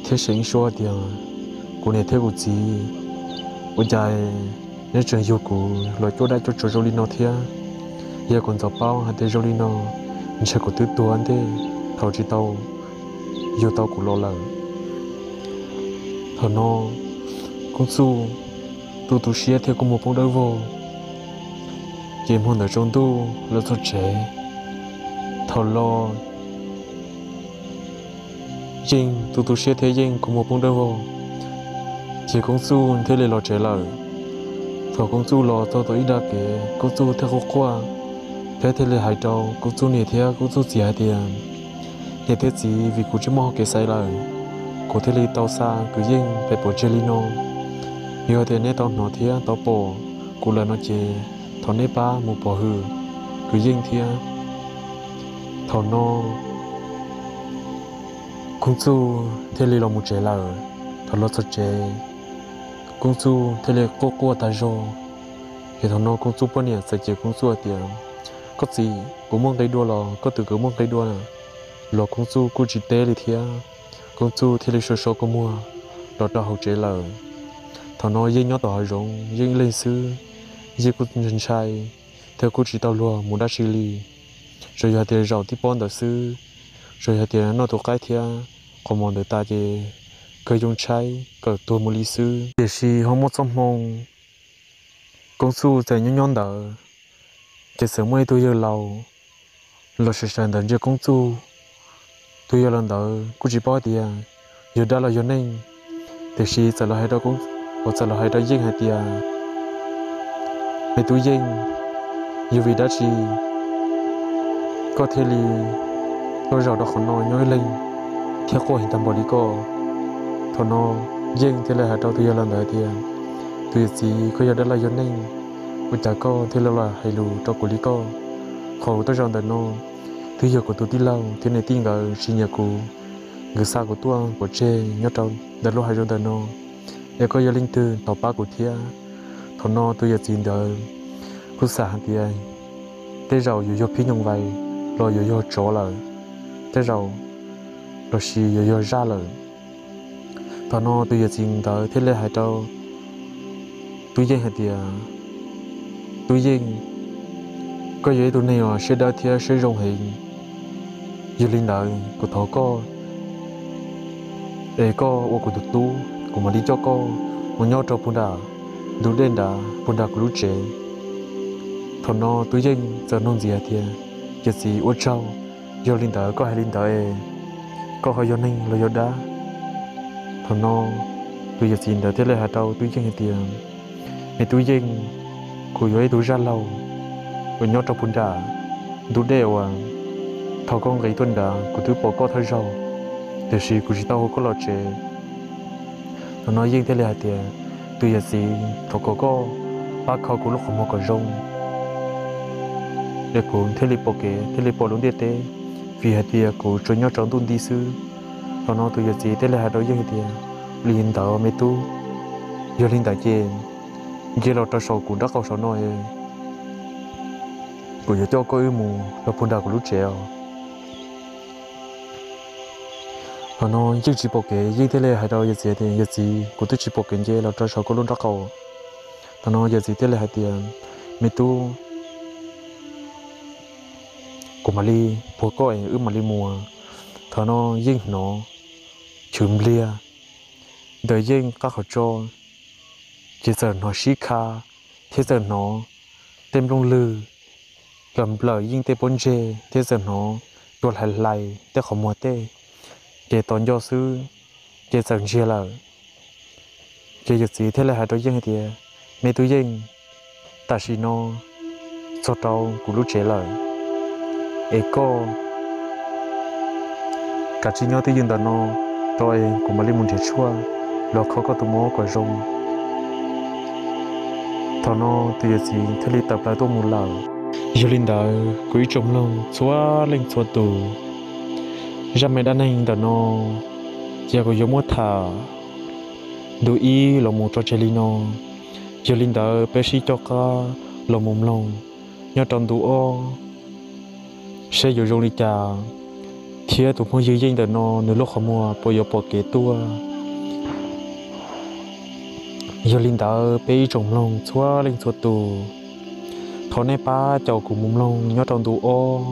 thiab seev suab tias, kuv niam thiab kuv txiv, ua cas neb tseem yug kuv los cuab dab cuab tsov zoo li no thiab? Yog kuv ntxov paub hais tias zoo li no, ntshe kuv twb tuag ntej thaum tsis tau yug tau kuv los lawm. Thaum no Koob Txuj tu tu siab thiab kua muag poob dawb vog, ces hmo ntawd tsaus ntuj los txog tsev. Thaum los Yeej tu tu siab thiab Yeej kua muag poob dawb vog, ces Koob Txuj thiaj li los tsev lawm. Thaum Koob Txuj los txog tom ib nrab kev, Koob Txuj thiaj quaj quaj, peb thiaj li hais rau Koob Txuj niam thiab Koob Txuj txiv hais tias, niam thiab txiv, vim kuv tsis muaj hau kev xaiv lawm, kuv thiaj li tau xa kwv Yeej pem pov tseg li no. Yog tias neb tau hnov thiab tau pom kuv lawm no ces thov neb pab mus pov hwm kwv Yeej thiab. Thaum no Koob Txuj thiaj li los mus tsev lawm. Thaum los txog tsev, Koob Txuj thiaj li quaj quaj tag zog. Ces thaum no Koob Txuj poj niam txawm cem Koob Txuj tias, koj txiv, kuv muaj nqi dua los koj twv kuv muaj nqi dua na. Los Koob Txuj kuj tsis teb li thiab. Koob Txuj thiaj li so so kua muag los rau hauv tsev lawm. Thaum no Yeej nyob tom hav zoov Yeej ib leeg xwb, Yeej kuj ntshai, thiab kuj tsis tau luag mus dab tsi li. Tsuas yog tias zaum tib pob ntawd xwb, tsuas yog tias noj tus qaib thiab qhov mov ntawd tas ces kawg yoo tshaib kawm tuag mus li xwb. Tiam sis ho muaj txoj hmoo, Koob Txuj txawm nyob nyob ntawd, ces txawm muaj ib tug yawg laus los sawv sawv ntawd ntsia Koob Txuj. Tus yawg laus ntawd kuj tsis paub tias yog dab los yog neeg, tiam sis txawm los hais rau, txawm los hais rau Yeej hais tias, me tub Yeej, yog vim dab tsi koj thiaj li tuaj zaum rau qhov no nyob ib leeg thiab quaj heev tag npaum li koj? Thaum no Yeej thiaj li hais rau tus yawg laus ntawd tias, tus yawm txiv, koj yog dab los yog neeg, ua cas koj thiaj li los hais lus rau kuv li koj? Qhov uas tuaj zaum ntawm no twb yog kuv tus tij laug thiab niam tij nkawd tsis nyiam kuv, nkawd xa kuv tuaj pov tseg nyob rau ntawm lub hav zoov ntawm no, es koj yog leej twg thov pab kuv thiab. Thaum no tus yawm txiv ntawd kuj xav hais tias, tej zaum yuav yog phib nyoog vais los yuav yog tsov lawm, tej zaum los sis yuav yog zaj lawm. Thaum no tus yawm txiv ntawd thiaj li hais rau Tub Yeej hais tias, Tub Yeej, koj yog ib tug neeg uas siab dawb thiab siab zoo heev. Yog li ntawd kuv thov koj, es koj ua kuv tus tub, kuv mam li coj koj mus nyob rau puag nram ntug dej nrad, puag nram kuv lub tsev. Thaum no Tub Yeej txawm nug ntxiv hais tias, yawm txiv, ua tsaug, yog li ntawd koj hais li ntawd es koj ho yog neeg los yog dab? Thaum no tus yawm txiv ntawd thiaj li hais rau Tub Yeej hais tias, me Tub Yeej, kuv yog ib tug zaj laug uas nyob rau puag nram ntug dej uas thaum koj nqis tuaj nrad kuv twb pom koj thawj zaug, tiam sis kuv tsis tau hu koj los tsev. Thaum no Yeej thiaj li hais tias, tus yawm txiv, thov kom koj pab kho kuv lub qhov muag kom zoo es kuv thiaj li pom kev thiaj li pom lub ntiaj teb, vim hais tias kuv tsuas nyob tsaus ntuj nti xwb. Thaum no tus yawm txiv thiaj li hais rau Yeej hais tias, li ntawd me tub, yog li ntawd ces nce los rau saum kuv nraub qaum saum no, kuv yuav coj koj wb mus rau puag nram kuv lub tsev os. Thaum no Yeej tsis pom kev, Yeej thiaj li hais rau yawm txiv tias, yawm txiv, kuv twb tsis pom kev nce los rau saum koj lub nraub qaum. Thaum no yawm txiv thiaj li hais tias, me tub, kuv mam li puag koj es wb mam li mus. Thaum no Yeej hnov chwv npliag ntawm Yeej qab qhov tso, ces txawm hnov sib kha thiab txawm hnov tej nplooj lwg nplawm nplawm Yeej tej pob ntseg thiab txawm hnov cua hlais hlais tej qhov muag tej, ces tos nco xwb ces txawm ntsiag lawm. Ces yawm txiv thiaj li hais rau Yeej hais tias, me tub Yeej, tam sim no txog rau kuv lub tsev lawm, es koj kav tsij nyob twj ywm ntawm no rau es kuv mam li mus nrhiav tshuaj los kho koj tus mob kom zoo. Thaum no tus yawm txiv thiaj li tawm plaws tuaj mus lawm. Yog li ntawd kuv ib tsoom mloog txhua leej txhua tus, zaj me dab neeg ntawm no ces kuv yuav muab tham ntu ib los mus tso tseg li no. Yog li ntawd peb sib coj qab los mus mloog nyob rau ntu ob seb yuav zoo li cas, thiab tus phooj ywg Yeej ntawm no nws lub qhov muag puas yuav pom kev tuaj. Yog li ntawd peb ib tsoom mloog txhua leej txhua tus, thov nej pab caum kuv mus mloog nyob rau ntu ob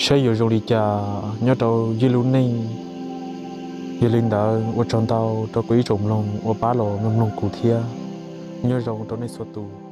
saib yuav zoo li cas nyob rau Yeej lub neej. Yog li ntawd ua tsaug ntau rau kuv ib tsoom mloog uas pab los mloog mloog kuv thiab. Nyob zoo rau nej txhua tus.